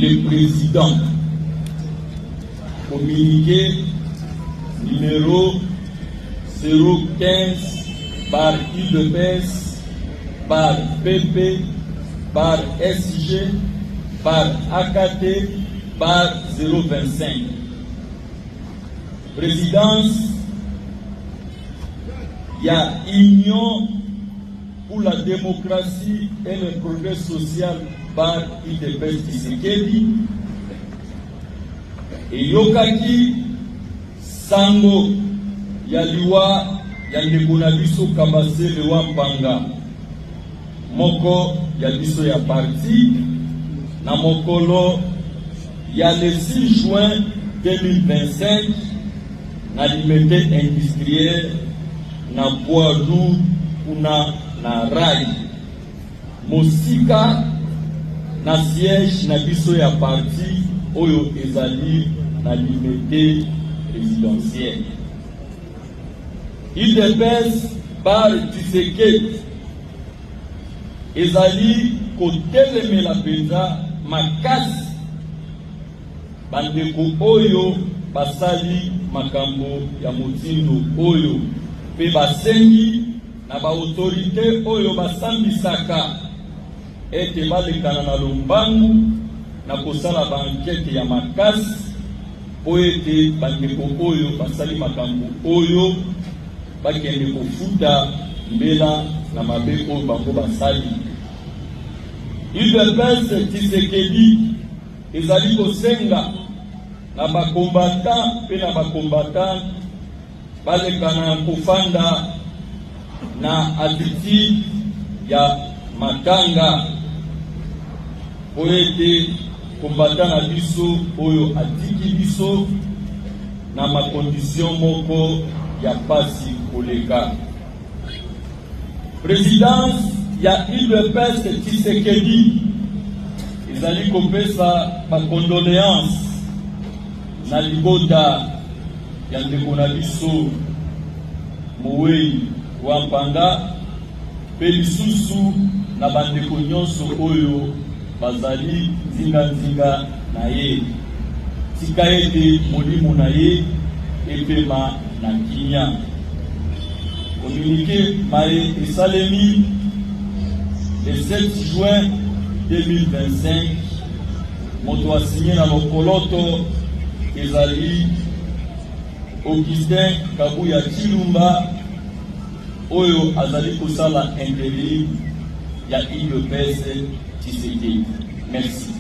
le Président. Communiqué numéro 015 par UDPS par PP par SG par AKT par 025. Présidence ya Union pour la démocratie et le progrès social par UDPS Tshisekedi eyokaki sango ya liwa ya ndeko na biso Kabasele wa Mpanga, moko ya biso ya parti, na mokolo ya le 6 juin 2025 na Limete industriel na poids lourd kuna na rail, mosika na siège na biso ya parti oyo ezali na Limete résidentielle. UDPS par Tshisekedi ezali kotelemela mpenza makasi bandeko oyo basali makambo ya motindo oyo mpe basengi na ba autorites oyo basambisaka ete balekana na lombangu na kosala ba enquetes ya makasi mpo ete bandeko oyo basali makambo oyo bakende kofuta mbela na mabe oyo bango basali. UDPS Tshisekedi ezali kosenga na ba combattants mpe na ba combattantes baleka na kofanda na attitude ya matanga mpo ete combattant na biso oyo atiki biso na ma condition moko ya pasi koleka. Presidence ya UDPS Tshisekedi ezali kopesa ba condoleances na libota ya ndeko na biso mowei wa Mpanga mpe lisusu na bandeko nyonso oyo bazali nzinganzinga na ye. Tika ete molimo na ye epema na kimia. Communiqué maye esalemi le 7 juin 2025. Moto asinye na lokoloto ezali Augustin Kabuya Tshilumba oyo azali kosala interim ya UDPS Tshisekedi. Merci.